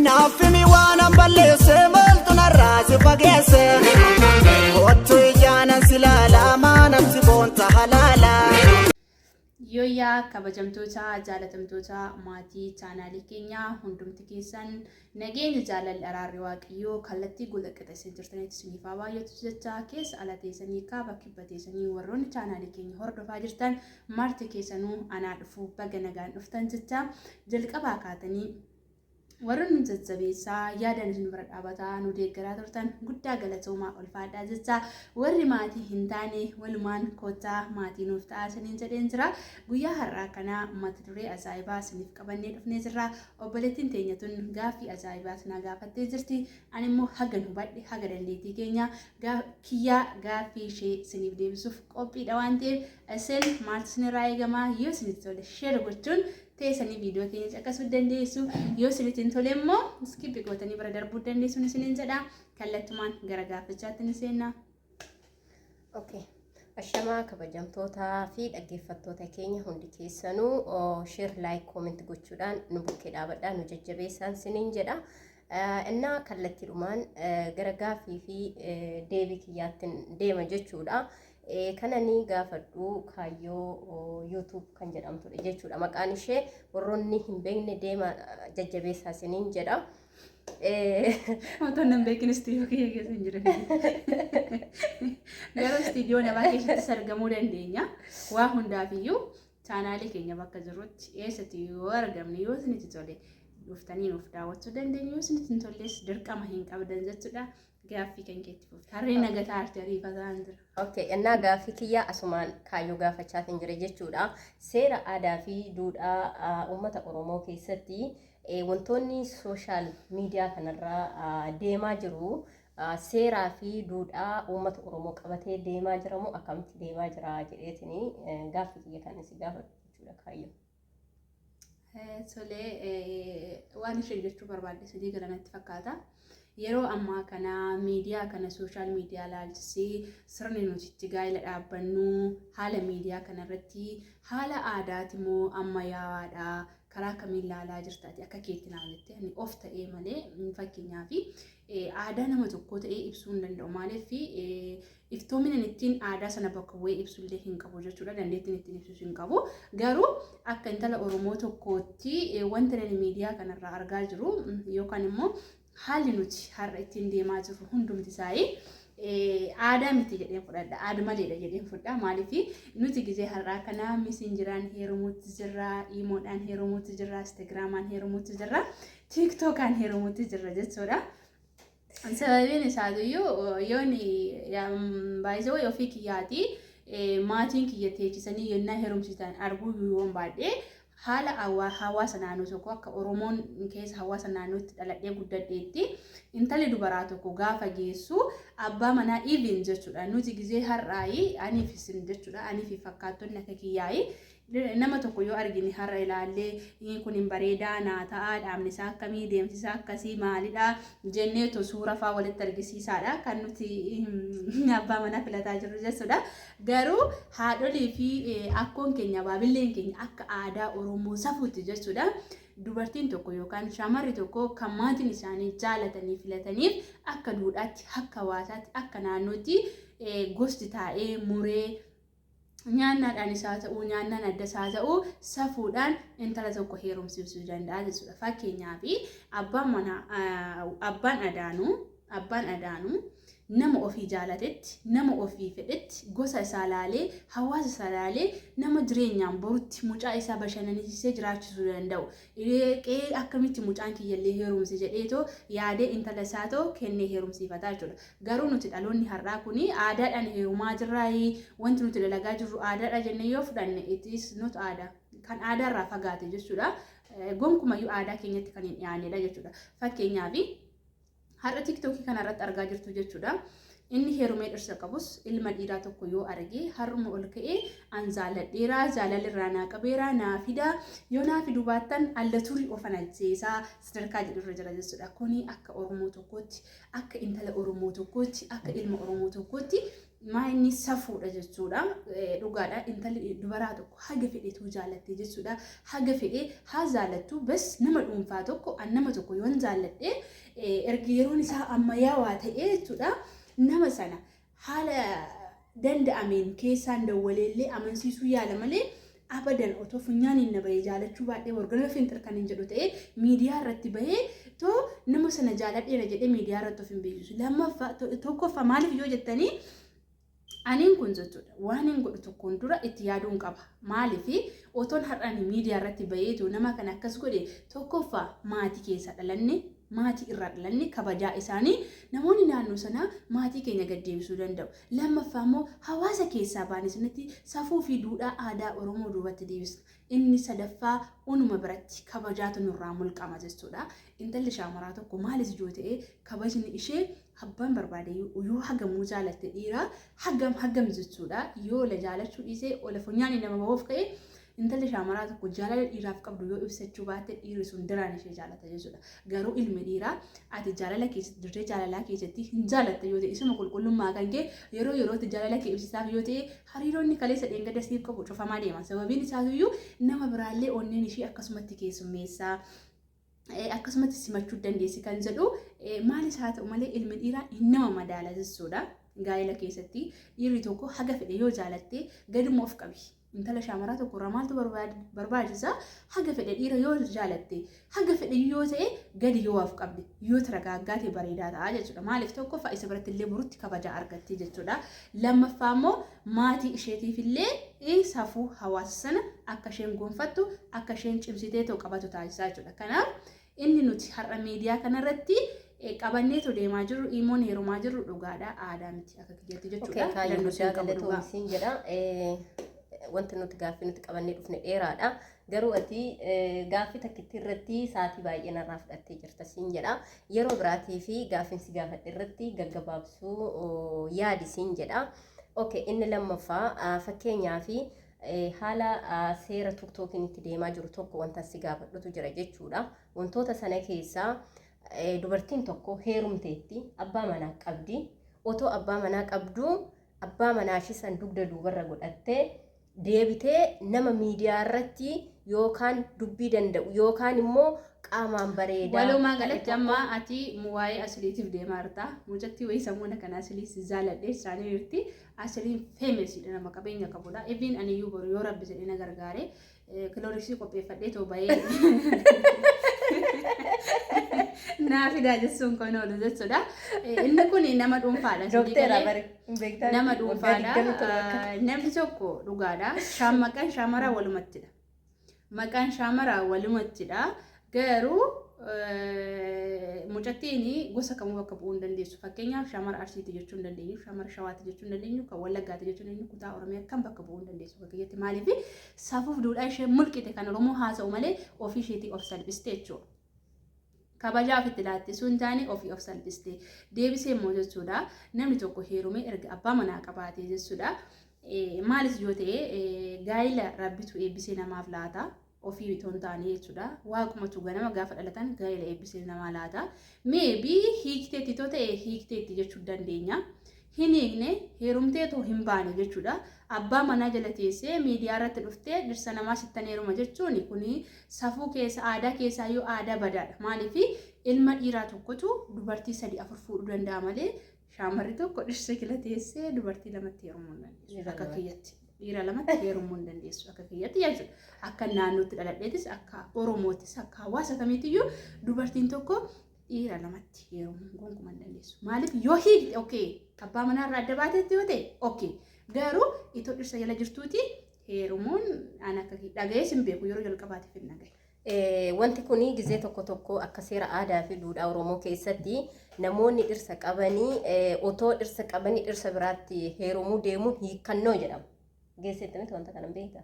Naaf himi waanan balleesse, maaltu narraa si fageesse? Kottu ijaanan si laalaa, maanan si boonta halaala. Yooyyaa, kabajamtoota jaalatamtoota maatii chaanaalii keenyaa, hundumti keessan nageenya, jaalalli, araarri Waaqayyoo kallattii gola qixa isin jirtanitti isiniif haa baay'atu jecha, keessa ala teessanii, kaaba kibba teessanii warroonni chaanaalii keenya hordofaa jirtan marti keessanuu anaa dhufuu, baga nagaan dhuftan jecha, jalqabaa kaatanii warroonni nu jajjabeessaa, yaadaan isin bira dhaabataa nu deeggaraa turtan guddaa galatoomaa, ulfaadhaa jecha, warri maatii hin taane walumaan koottaa maatii nuuf ta'aa isiniin jedheen jira. Guyyaa har'aa kana mata duree ajaa'ibaa isiniif qabannee dhufnee jirra. Obboleettiin teenya tun gaaffii ajaa'ibaas na gaafattee jirti. Ani immoo hagan hubadhe, haga dandeettii keenya kiyyaa gaaffii ishee isiniif deebisuuf qophiidha waan ta'eef, isin maaltu isinirraa eegama? Yoo isinitti tole share gochuun teessanii viidiyoo keenya caqasuu dandeessu. Yoo isinitti hin tole immoo skip gootanii bira darbuu dandeessu isiniin jedha. Kallattumaan gara gaaffichaatti ni seenna. Okay. Ashamaa, kabajamtootaa fi dhaggeeffattoota keenya hundi keessanuu, share, like, comment gochuudhaan nu bukkee dhaabadhaa, nu jajjabeessaan siniin jedha. Innaa kallattiidhumaan gara gaaffii fi deebii kiyyaatti deema jechuudha. Kana ni gaafadhu Kaayyoo YouTube kan jedhamtudha jechuudha. Maqaan ishee warroonni hin beekne deema jajjabeessaa siniin jedha. Otoo nan beekin istiidiyoo kiyya keessa hin jiran. Garuu istiidiyoo namaa keessattis argamuu dandeenya. Waa hundaafiyyuu chaanaalii keenya bakka jirrutti, eessatti yoo argamne, yoo isinitti tole dhuftanii nuuf daawwachuu dandeenya. Yoo isinitti hin tolles dirqama hin qabdan jechuudha. Gaaffii kan keetti fufte. Harreen nagataa arti ariifataa hin jira. Okay, innaa gaaffii kiyyaa asumaan Kaayyoo gaafachaatiin jira jechuudha. Seera aadaa fi duudhaa uummata Oromoo keessatti wantoonni social media kanarra deemaa jiru seeraa fi duudhaa uummata Oromoo qabatee deemaa jiramoo akkamitti deemaa jira jedheetini gaaffii kiyya kan isin gaafadhu jechuudha, Kaayyoo. Tolee, waan isheen jechuu barbaadde sadii gala natti fakkaata. Yeroo ammaa kana miidiyaa kana, social media laalchisee, sirni nuti itti gaa'ela dhaabbannu haala miidiyaa kanarratti haala aadaati moo ammayyaa'aadha? Karaa kamiin laalaa jirtaati akka keetti naan jette. Ani of ta'ee malee, fakkeenyaaf, aadaa nama tokkoo ta'ee ibsuu hin danda'u. Maaliif? Iftoominan ittiin aadaa sana bakka bu'ee ibsullee hin qabu jechuudha. Dandeettiin ittiin ibsus hin qabu. Garuu akka intala Oromoo tokkootti wanti ani miidiyaa kanarraa argaa jiru yookaan immoo haalli nuti har'a ittiin deemaa jirru hundumti isaanii aadaa miti jedheen fudhadha. Aada maleedha jedheen fudhadha. Maaliif? Nuti gizee har'aa kana Messengeraan heerumuutti jirra, IMOdhaan heerumuutti jirra, Instagramaan heerumuutti jirra, TikTokaan heerumuutti jirra jechuudha. Sababiin isaatiyyuu yoon baay'isee ofii kiyyaati maatiin kiyya teechisanii yennaa heerumsiisan arguu yoon baadhee, haala hawaasa naannoo tokko, akka Oromoon keessa hawaasa naannootti dhaladhee guddadheetti, intalli dubaraa tokko gaafa geessu abbaa manaa even jechuudha. Nuti gizee har'aayi, aniif isin jechuudha, aniif fakkaattonni akka kiyyaayi, nama tokko yoo argine, har'a ilaallee kun hin bareedaa, naa ta'a, dhaabni isaa akkamii, deemsi isaa akkasii maalidha jenneetu suura fa'aa walitti argisiisaadha kan nuti abbaa manaa filataa jirru jechuudha. Garuu haadholii fi akkoon keenya, baabilleen keenya akka aadaa Oromoo safuutti jechuudha. Dubartiin tokko yookaan shamarri tokko kan maatiin isaanii jaalatanii filataniif, akka duudhaatti, akka hawaasaatti, akka naannootti gosti taa'ee muree, nyaannaadhaan isaa ta'uu, nyaannaan adda isaa ta'uu, safuudhaan intala tokko heerumsiisuu danda'a jechuudha. Fakkeenyaaf, abbaan manaa abbaan adaanuu nama ofii jaalatetti, nama ofii fedhetti, gosa isaa laalee, hawaasa isaa laalee, nama jireenyaan borutti mucaa isaa bashannansiisee jiraachisuu danda'u. Qe'ee akkamitti mucaan kiyyallee heerumsi jedheetoo yaadee intala isaa too kennee heerumsiifataa jechuudha. Garuu nuti dhaloonni har'aa kuni aadaadhaan heerumaa jirraayi, wanti nuti dalagaa jirru aadaadha jennee yoo fudhanne, it is not aadaa. Kan aadaarraa fagaate jechuudha. Gonkumayyuu aadaa keenyatti kan hin dhiyaannedha jechuudha. Fakkeenyaaf, har'a TikTokii kanarratti argaa jirtu jechuudha. Inni heerumee dhirsa qabus ilma dhiiraa tokko yoo arge, har'uma ol ka'ee an jaaladheeraa, jaalalli naa qabeeraa, naa fidaa, yoo naa fiduu baattan alla turii ofan ajjeesaa sadarkaa jedhurra jira jechuudha. Kuni akka Oromoo tokkootti, akka intala Oromoo tokkootti, akka ilma Oromoo tokkootti Maa inni safuudha jechuudha. Dhugaadha, intalli dubaraa tokko haga fedhetu jaalatte jechuudha. Haga fedhe haa jaalattu, bas nama dhuunfaa tokko, an nama tokko yoon jaalladhe, ergi yeroon isaa ammayyaawaa ta'e jechuudha. Nama sana haala danda'ameen keessaan dawwaleellee amansiisuu yaala malee, abadan otoo funyaaniin na bahee jaalachuu baadhee warganama finxir kan hin jedhu ta'ee miidiyaa irratti bahee too nama sana jaaladheera jedhee miidiyaa irratti of hin beeksisu. Lammaffaa, tokkoffaa, maaliif yoo jettanii, aniin kun jechuudha waan hin godhu tokkoon dura itti yaaduun qaba. Maaliif otoon har'aan miidiyaa irratti baheetu nama kana akkas godhe, tokkoffaa maatii keessa dhalanne, maatii irraa dhalanne, kabajaa isaanii namoonni naannoo sanaa maatii keenya gad deebisuu danda'u. Lammaffaa immoo hawaasa keessaa baane sanatti safuu fi duudhaa aadaa Oromoo duubatti deebisna. Inni sadaffaa unuma biratti kabajaatu nurraa mulqama jechuudha. Intalli shaamaraa tokko maalis yoo ta'e kabajni ishee abbaan barbaade yoo hagamuu jaalatte, dhiiraa hagam hagam jechuudha. Yoo la jaalachuu dhiisee ola funyaanii nama bahuuf ka'e, intalli shaamaraa tokko jaalala dhiiraaf qabdu yoo ibsachuu baatte, dhiirri sun daraan ishee jaalata jechuudha. Garuu ilmi dhiiraa ati jaalala keessatti, dirree jaalalaa keessatti hin jaalatta yoo ta'e, isuma qulqullummaa kan kee yeroo yerootti jaalala kee ibsisaaf yoo ta'e, hariiroonni kaleessa dheengadda siif qabu cufamaa deema. Sababiin isaatiyyuu nama biraallee onneen ishee akkasumatti keessummeessaa, akkasumatti simachuu dandeessi kan jedhu. Maalis haa ta'u malee ilmi dhiiraa nama madaala jechuudha. Gaa'ela keessatti dhiirri tokko haga fedhe yoo jaalatte gaduma of qabi. Intala shaamaraa tokko irraa maaltu barbaachisa? Haga fedhe dhiira yoo jaalatte, haga fedhe yoo ta'e, gadi yoo of qabde, yoo taragaaggaate bareedaa ta'a jechuudha. Maaliif, tokkoffaa isa biratti illee borutti kabaja argatti jechuudha. Lammaffaa immoo maatii isheetiif illee safuu hawaasa sana akka isheen gonfattu, akka isheen cimsitee ta'u qabatu taasisaa jechuudha. Kanaaf inni nuti har'a miidiyaa kanarratti qabanneetu deemaa jirru, imoon heerumaa jirru, dhugaadha, aadaa miti akka kiyyatti jechuudha. Kaayyoo guddaa galatoomsiin jedha. Wanti nuti gaaffii nuti qabannee dhufne dheeraadha. Garuu ati gaaffii takkitti irratti sa'aatii baay'ee narraa fudhattee jirta siin jedha. Yeroo biraatii fi gaaffiin si gaafadhe irratti gaggabaabsuu yaadi siin jedha. Okay, inni lammaffaa, fakkeenyaa fi haala seera TikTokiin itti deemaa jiru tokko wanta si gaafadhutu jira jechuudha. Wantoota sana keessaa dubartiin tokko heerumteetti, abbaa manaa qabdi. Otoo abbaa manaa qabduu abbaa manaa ishee san dugda duubarra godhattee deebitee nama miidiyaa irratti yookaan dubbii danda'u yookaan immoo qaamaan bareedaa. Walumaa galatti amma ati waa'ee asliitiif deemaa jirta. Mucattii wayii sammuna kana aslii si jaaladhe isaanii jirti. Asliin famousiidha, nama qabeenya qabudha. Even aniyyuu boru yoo Rabbi jedhee na gargaare kilooriksii qopheeffadhee too bahee naa fidaa jechuun kan oolu jechuudha. Inni kun nama dhuunfaadha. Dookteera bari. Nama dhuunfaadha. Namni tokko dhugaadha. Maqaan shaamaraa walumattidha. Maqaan shaamaraa walumattidha. Garuu mucattiin gosa kamuu bakka bu'uu hin dandeessu. Fakkeenyaaf shaamara Arsiiti jechuu hin dandeenyu, shaamara Shawaati jechuu hin dandeenyu, kan Wallaggaati jechuu hin dandeenyu, kutaa Oromiyaa kan bakka bu'uu hin dandeessu. Fakkeeyyatti maaliif safuuf duudhaa ishee mulqite kan Oromoo haasa'u malee ofii isheetii of salphiste jechuudha. Kabajaa ofitti laatte sun hin taane ofii of salphiste. Deebisee immoo jechuudha, namni tokko heerumee erga abbaa manaa qabaatee jechuudha. Maalis yoo ta'e gaa'ila Rabbitu eebbisee namaaf laata. Ofii itoo hin taane jechuudha. Waaqumatu ganama gaafa dhalatan gaa'ila eebbisee namaa laata. Maybe hiikteetti itoo ta'e hiikteetti jechuu dandeenya. Hin hiikne, heerumteetoo hin baane jechuudha. Abbaa manaa jala teessee miidiyaa irratti dhuftee dhirsa namaa sittan heeruma jechuun kuni safuu keessa, aadaa keessaa yoo aadaa badaadha. Maaliif, ilma dhiiraa tokkotu dubartii sadi afur fuudhuu danda'a malee shaamarri tokko dhirsa jala teessee dubartii lamatti heerumuu hin dandeessu. Akka kiyyatti. Dhiira lamatti heerumuu hin dandeessu akka kiyyatti jechuudha. Akka naannootti dhaladheetis, akka Oromootis, akka hawaasa kamiitiyyuu dubartiin tokko dhiira lamatti heerumuu gonkumaa hin dandeessu. Maaliif, yoo hiikte okay, abbaa manaa irraa adda baatetti yoo ta'e okay. Garuu itoo dhirsa jala jirtuuti heerumuun an akka dhaga'ees hin beeku, yeroo jalqabaatiif hin dhagaye. Wanti kun gizee tokko tokko akka seera aadaa fi duudhaa Oromoo keessatti namoonni dhirsa qabanii, otoo dhirsa qabanii dhirsa biraatti heerumuu deemuun hiikkannoo jedhama. Geesseetti miti wanta kana beektaa?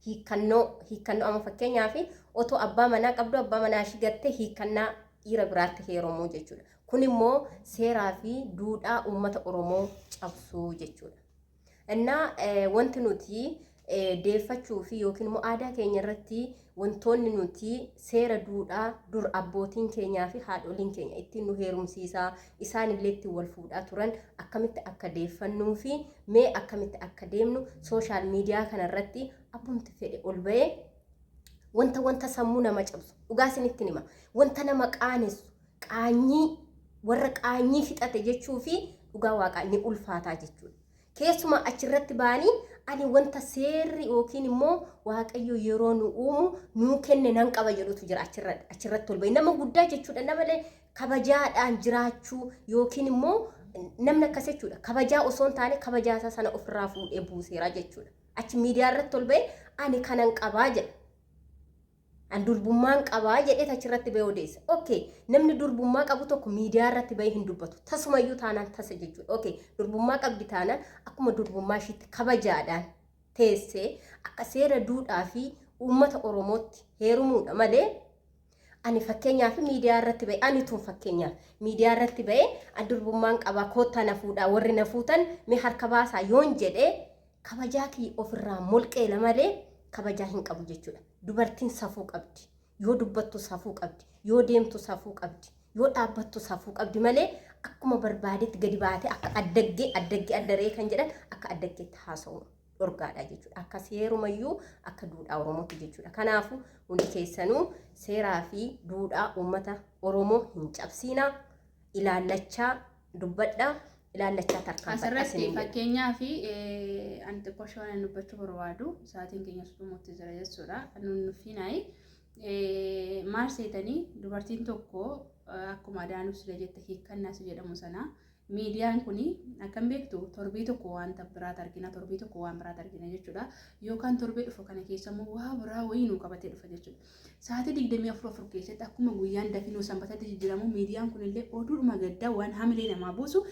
Hiikkannoo, hiikkannoo amma fakkeenyaaf otoo abbaa manaa qabdu abbaa manaa ishii gattee hiikkannaa dhiira biraatti heerumuu jechuudha. Kun immoo seeraa fi duudhaa uummata Oromoo cabsuu jechuudha. Innaa wanti nuti Deeffachuu fi yookiin immoo aadaa keenya irratti wantoonni nuti seera duudhaa dur abbootiin keenyaa fi haadholiin keenya ittiin nu heerumsiisaa, isaanillee ittiin wal fuudhaa turan, akkamitti akka deeffannuu fi mee akkamitti akka deemnu, social media kana irratti abbumti fedhe ol ba'ee wanta sammuu nama cabsu, dhugaa isinitti hima, wanta nama qaanessu, qaanyii warra qaanyii fixate jechuu fi dhugaa waaqaa ni ulfaataa jechuudha. Keessumaa achirratti ba'anii ani wanta seerri yookiin immoo Waaqayyo yeroo nu uumu nuu kenne nan qaba jedhutu jira achirratti ol ba'e. Nama guddaa jechuudha, namalee kabajaadhaan jiraachuu yookiin immoo namni akkas jechuudha. Kabajaa osoo hin taane kabajaa isaa sana ofirraa fuudhee buuseera jechuudha. Achi miidiyaa irratti ol ba'e ani kanan qabaa jedha. An durbummaan qabaa jedhee achirratti bahee odeessa. Okay, namni durbummaa qabu tokko miidiyaa irratti bahee hin dubbatu. Tasumayyuu taanaan tasa jechuudha. Okay, durbummaa qabdi taanaan akkuma durbummaa ishiitti kabajaadhaan teessee akka seera duudhaa fi uummata Oromootti heerumuudha malee, ani fakkeenyaaf miidiyaa irratti bahee, ani tun fakkeenyaaf miidiyaa irratti bahee an durbummaan qabaa, koottaa na fuudhaa, warri na fuutan mee harka baasaa yoon jedhee, kabajaa kiyya ofirraa molqeela malee kabajaa hin qabu jechuudha. Dubartiin safuu qabdi. Yoo dubbattu safuu qabdi. Yoo deemtu safuu qabdi. Yoo dhaabbattu safuu qabdi malee akkuma barbaadetti gadi baatee akka addaggee, addaggee addaree kan jedhan, akka addaggeetti haasa'u dhorgaadha jechuudha. Akka seerumayyuu akka duudhaa Oromootti jechuudha. Kanaafuu hundi keessanuu seeraa fi duudhaa uummata Oromoo hin cabsiinaa. Ilaallachaa dubbadhaa. Ilaallachaa tarkaanfadhaa Asirratti isiniin jedha. Fakkeenyaa fi ani xiqqoo ishee waan dubbachuu barbaadu, sa'aatiin keenya dhumutti jira jechuudha. Nun nuffinaayi. Maal seetanii, dubartiin tokko akkuma Adaanuu sila jette hiikkannaas jedhamu sana, miidiyaan kun akkam beektu, torbii tokko wanta biraat argina, torbii tokko waan biraat argina jechuudha. Yookaan torbee dhufu kana keessa immoo waa biraa wayii nuu qabatee dhufa jechuudha. Sa'aatii 24 afur keessatti akkuma guyyaan dafinoo sanbatatti jijjiiramu, miidiyaan kunillee oduudhuma gaddaa, waan hamilee namaa buusu,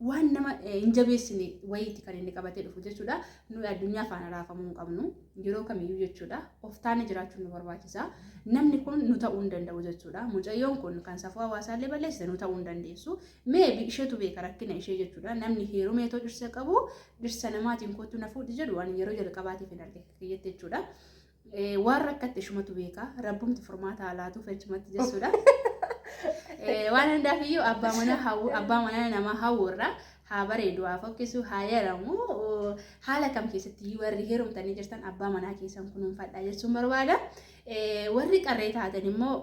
waan nama hin jabeessine wayiiti kan inni qabatee dhufu jechuudha. Nuyi addunyaa faana raafamuu hin qabnu yeroo kamiyyuu jechuudha. Of taane jiraachuun nu barbaachisa. Namni kun nu ta'uu hin danda'u jechuudha. Mucayyoon kun kan safuu hawaasaallee balleessite nu ta'uu hin dandeessu. Mee isheetu beeka rakkina ishee jechuudha. Namni heerumeetoo dhirsa qabu dhirsa namaatiin kottu na fuudhi jedhu ani yeroo jalqabaatiif hin arge kiyyatti jechuudha. Waan rakkatte ishumatu beeka. Rabbumti furmaata haa laatuuf achumatti jechuudha. Waan hundaaf iyyuu abbaa manaa hawwu, abbaa manaa namaa hawwu irraa haa bareedu, haa fokkisu, haa yaramu, haala kam keessatti iyyuu warri heerumtanii jirtan abbaa manaa keessan kunuunfadhaa jechuun barbaada. Warri qarree taatan immoo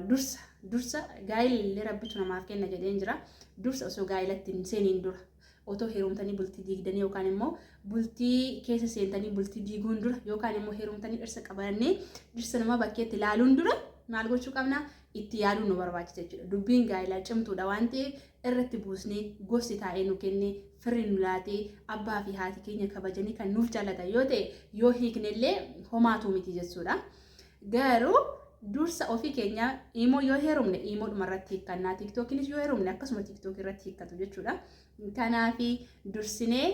dursa dursa gaa'illi rabbitu namaaf kenna jedheen jira. Dursa osoo gaa'ilatti hin seeniin dura, otoo heerumtanii bultii diigdanii yookaan immoo bultii keessa seentanii bultii diiguun dura, yookaan immoo heerumtanii dhirsa qabannee dhirsa namaa bakkeetti ilaaluun dura maal gochuu qabna? Itti yaaduun nu barbaachisa jechuudha. Dubbiin gaa'ilaa cimtuudha waan ta'eef irratti buusnee, gosti taa'ee nu kennee, firri nu laatee, abbaa fi haati keenya kabajanii kan nuuf jaallatan yoo ta'e, yoo hiiknellee homaatu miti jechuudha. Garuu dursa ofii keenya immoo yoo heerumne imoodhuma irratti hiikkannaa, tiiktookiinis yoo heerumne akkasuma tiiktookii irratti hiikkatu jechuudha. Kanaaf dursinee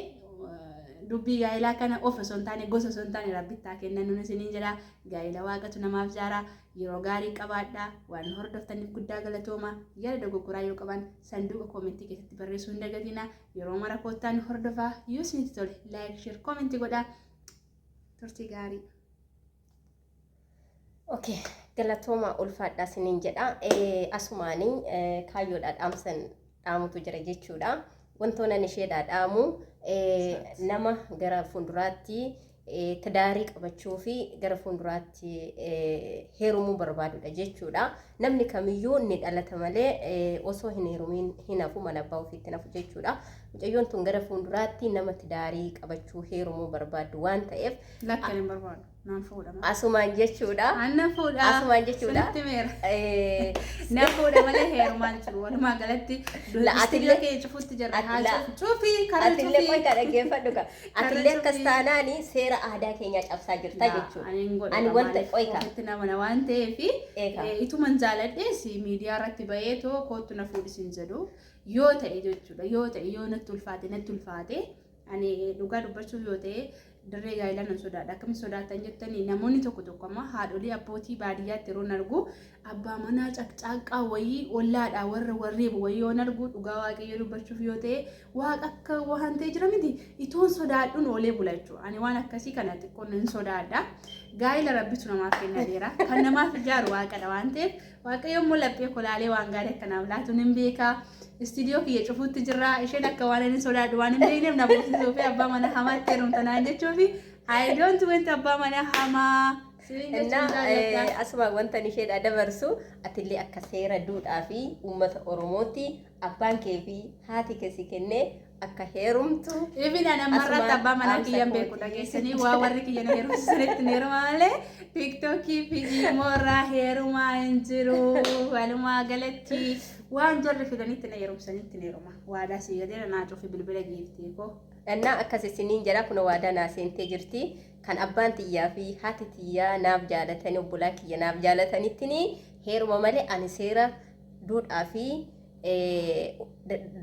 dubbii gaa'ilaa kana of osoo hin taane, gosa osoo hin taane, rabbittaa kennan nun isiniin jedha. Gaa'ila waaqatu namaaf jaara. Yeroo gaarii qabaadha. Waan nu hordoftaniif guddaa galatooma. Yaada dogoggoraa yoo qaban sanduuqa koomentii keessatti barreessuu hin dagatina. Yeroo mara koottaa nu hordofaa. Yoo isinitti tole like, share, koomentii godhaa. Turtii gaarii. Okay, galatooma, ulfaadhaa isiniin jedha. Asumaanii kaayyoodhaa dhaamsan dhaamutu jira jechuudha. Wantoonni ani isheedhaa dhaamu, nama gara fuulduraatti tidaarii qabachuu fi gara fuulduraatti heerumuu barbaadudha jechuudha. Namni kamiyyuu ni dhalata malee osoo hin heerumiin hin hafu, mana abbaa ofiitti hin hafu jechuudha. Mucayyoon tun gara fuulduraatti nama tidaarii qabachuu, heerumuu barbaaddu waan ta'eef Lakkan hin barbaadu. Naan fuudha. Asumaan jechuudha. Anna fuudha. Asumaan jechuudha. Sinitti meera. Na fuudha malee heerumaan jiru. Walumaa galatti Atillee- kee cufutti jirra. Haa cufu cufii karaa Atillee cufii. qoy, dhaggeeffadhu ka. Atillee akkas cufii. taanaani seera aadaa keenyaa cabsaa jirta jechuudha. Ani hin godhu. Ani wanta qoy ka. Ofitti namana waan ta'eef Eegaa. Ituman jaaladhees miidiyaa irratti bahee too kootu na fuudhisin jedhu yoo ta'e jechuudha. Yoo ta'e, yoo natti ulfaate, natti ulfaate. Ani dhugaa dubbachuuf yoo ta'e Dirree gaa'elaa nan sodaadha. Akkamitti sodaattan jettanii, namoonni tokko tokko amma haadholii abbootii baadiyyaatti yeroo argu, abbaa manaa caqcaaqqaa wayii, ollaadhaa warra warreebu wayii yoon argu, dhugaa Waaqayyo dubbachuuf yoo ta'e, Waaqa akka waan ta'e jira miti, itoon sodaadhuun oolee bula jechuudha. Ani waan akkasii kana xiqqoo nan sodaadha. Gaa'ela Rabbitu namaaf kenna dheera. Kan namaaf ijaaru Waaqadha waan ta'eef, Waaqayyo immoo laphee kolaalee waan gaarii akkanaaf laatu nan beeka. Istiidiyoo kiyya cufuutti jirra. Isheen akka waan inni sodaadhu waan hin beekneef na boosisuu fi abbaa mana hamaatti heerumta naan jechuufi, I don't want abbaa mana hamaa. Siniin jechuun Innaa jaalladha. Asuma wanta isheedha dabarsu, atillee akka seera duudhaa fi uummata Oromootti abbaan kee fi haati kee si kennee akka heerumtu. Even ani amma irratti Asumaan abbaa manaa dhaamsa kiyyan beeku kooti. Dhageessanii waa warri kiyya na heerumsiisanitti na heeruma malee TikTokii fi imo irraa heerumaa hin jiru. Walumaa galatti waan jarri fidanitti na heerumsanitti na heeruma. Waadaa sii gadeera, naa cufi bilbila giiftii koo. Innaa akkas isiniin jedha, kun waadaa naa seentee jirti. Kan abbaan tiyyaa fi haati tiyyaa naaf jaalatanii, obbolaan kiyya naaf jaalatanittini heeruma malee ani seera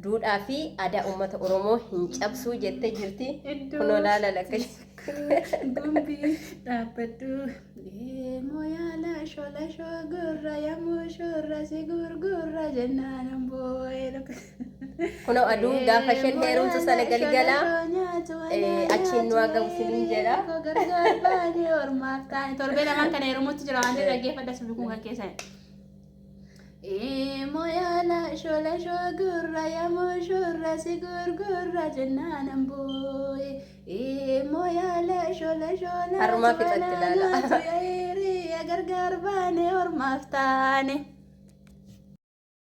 duudhaa fi aadaa uummata Oromoo hin cabsuu jettee jirti. Kunoo laala lakka. Gumbii dhaabbadhu deemoo yaala shola shogorra yammuu shorra si gurgurra jennaan boo'ee. Kunoo aduun gaafa isheen heerumtu sana galgala achiin nu hagamu isiniin jedha. Gargaar baanee ormaaf taane, torbee lamaan kana heerumutti jira waan ta'eef dhaggeeffadha, sirbi kun kan keessan. Moyaala shola shogurra yammuu shorra si gurgurra jennaan boo'e. Moyaala shola shola. Harmaa fixatti ilaala. Gargaar baanee ormaaf taane.